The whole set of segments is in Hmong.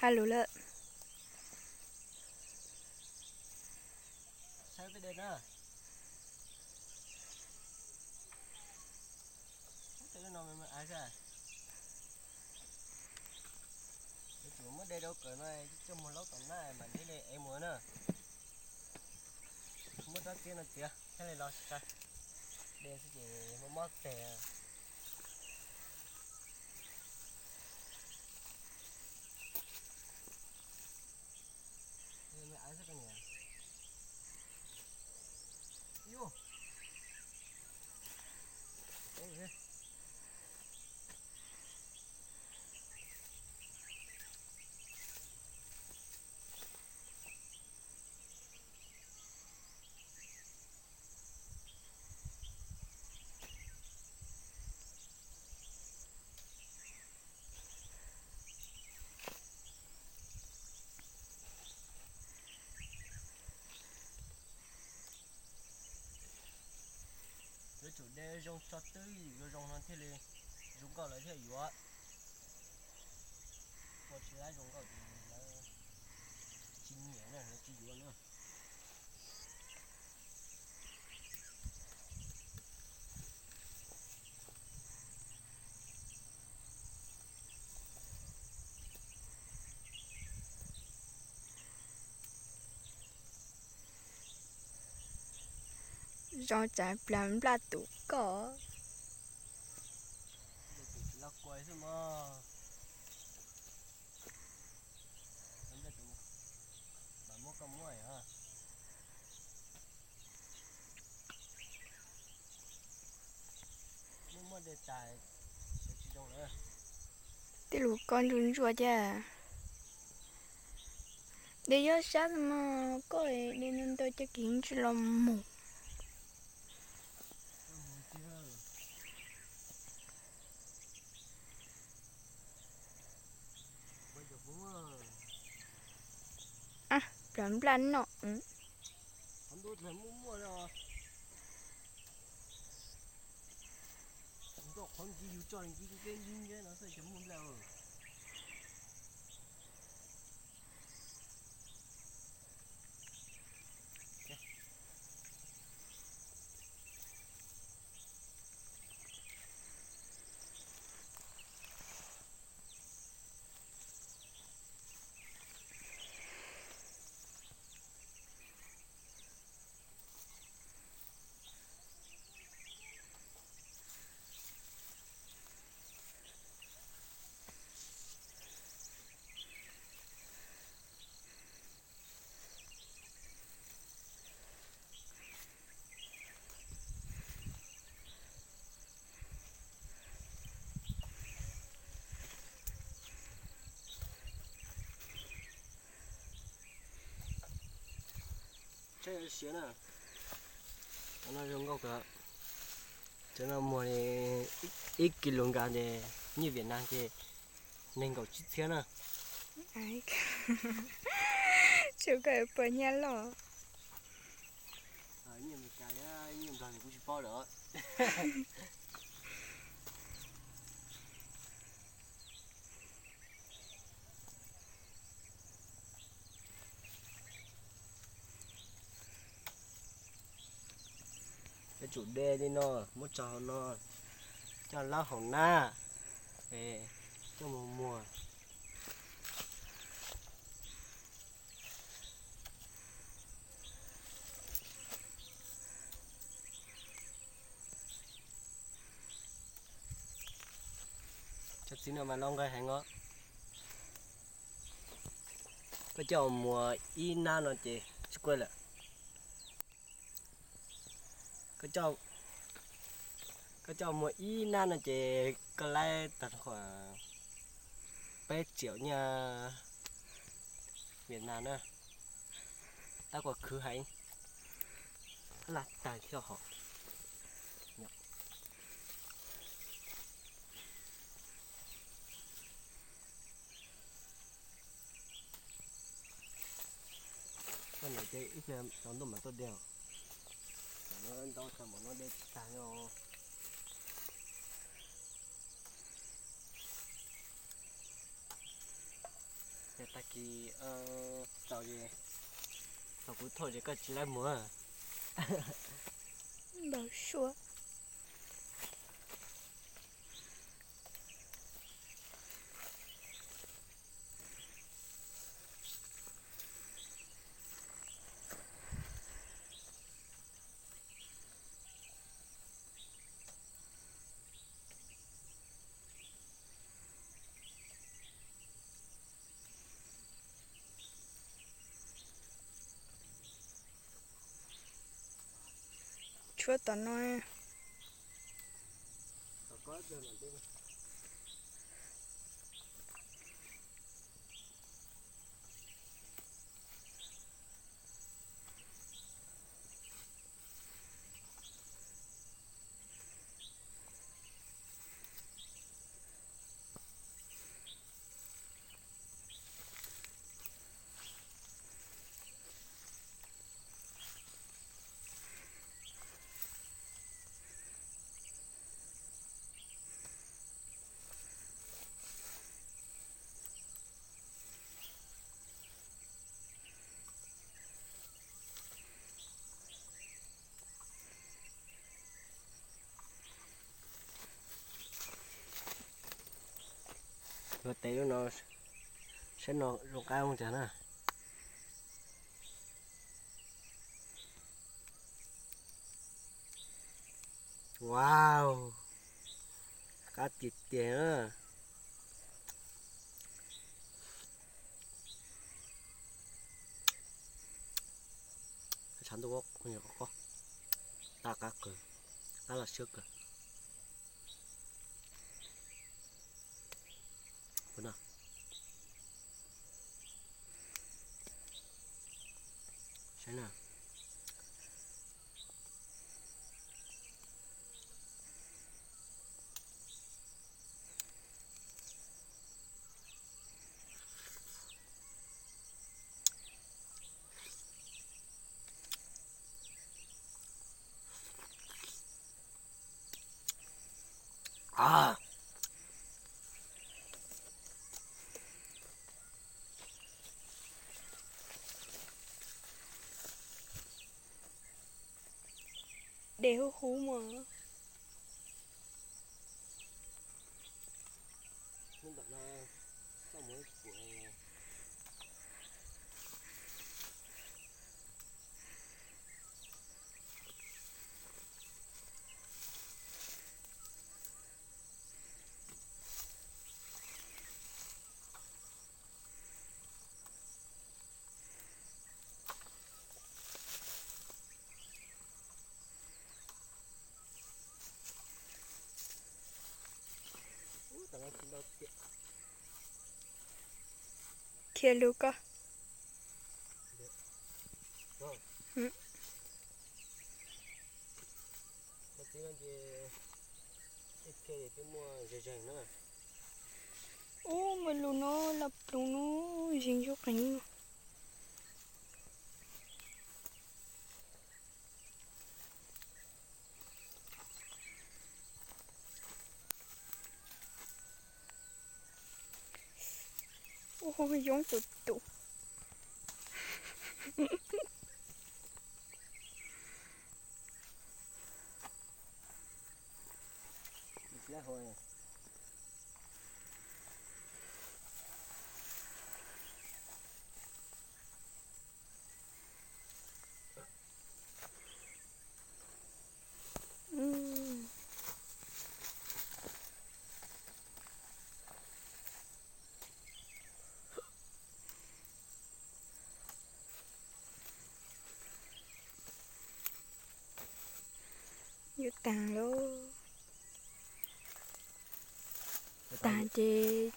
Ha lus lawm. Saib peb de na. Saib peb no me me aiv xwb. Yuav tsum muab de rau kawm no coj mus laub tom na mas thiaj li ev mus na. Muab rab txiab no txiav thiaj li los tsis tau. De xwb ces mob mob tes. Yuav tsum de zoo tso twb yim zoo zoo no thiaj li zoo nkauj lawv thiaj yuav. Ua tsis laib zoo nkauj ces lawv tsis nyiam na, lawv tsis yuav na. Zoo tsam plag nplaj tus koj. Los kua xwb mog. Plag nplaj tus, mas muab koj muab os. Muab muab de tas, sawv tsis zoo lawm. Tej lus koj ntsuag ntsuag thiab. De yob sab mog, koj de ntau ntau coj kev ntsis los mus. Plag nplaj no. Qhov ntuj thaum muaj muaj no, nroj qhov nki yus tso nki nce nki nce no xwb cov muaj nplaj. Tsheb siav na. Qhov no zoo nkauj kawg. Cov no muag li ib kis lus nkas ces nyiaj Vietnam ces nees nkaum tsib txhiab na. Tsuas koj puas nyiaj loj. Nyiaj Amelikas, nyiaj Nplog kuv tsis paub lawm. Yuav tsum de li no, muab tso hauv no, coj lawb hauv na, coj mus muag. Cov txiv no mas loj nqaij heev os. Koj coj muag ib nab no ces tsis kuaj lawm. Koj coj muag ib nab no ces koj laib tag peb triệu nyiaj Việt Nam na. Tab kuas khwv heev, laj tag thiab hos. Koj niam ces ib pliag tsaus ntuj mam tuaj de. Ntau tshaj mam no de tsis tag li os. Tag kis txaus es, thaum kuv thauj ces koj tsis laib mus. Npau suav. Tshuab tom no. Yuav tes lub no, saib no zoo qab mus cas na. Wow, qab tiag tiag na. Tshav ntuj qoj, qab qab kawg, qab los siab kawg. Saib na. Dej huv huv mas. Khiav lug koj. Ub, muaj lus no los plug no, zeeg zuj qees no. Ub, yoob tus tus. Yuav tag lawm. Tag ces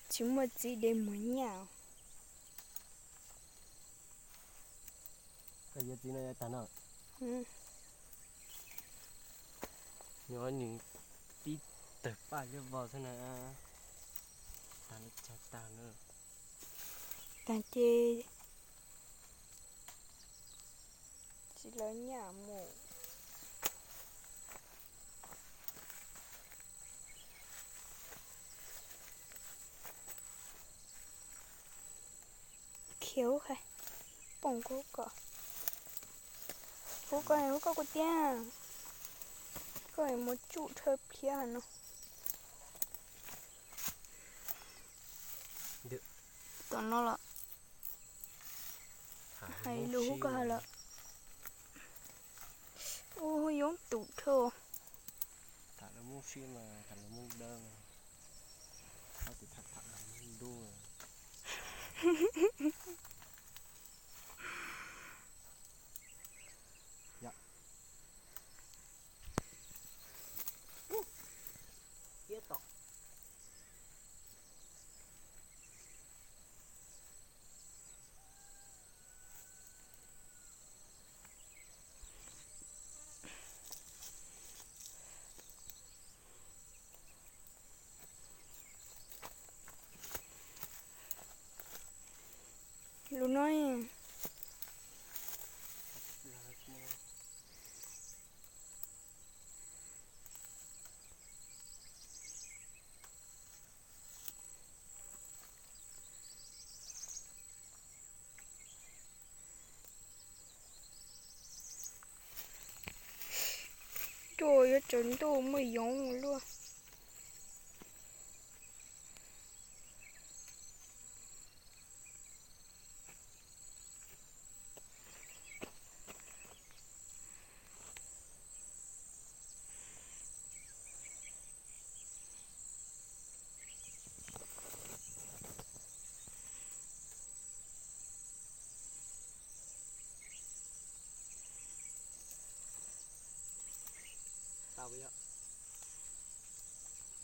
tsis muaj txiv de mus nyaj. Yuav txiv no yuav tag no. Nws nws tib tawg paj liab vog xwb na. Tag li cas tag na. Tag ces tsis lawv nyaj mus. Huv koj, huv koj, huv koj kuv tiag. Koj mus tsuj thawj pliag no. Tom no los hais lus huv koj lawm. Ub, yoob tus dhau. Lus no Cua yuav tsaus ntuj muaj yoov luaj. Tau yom.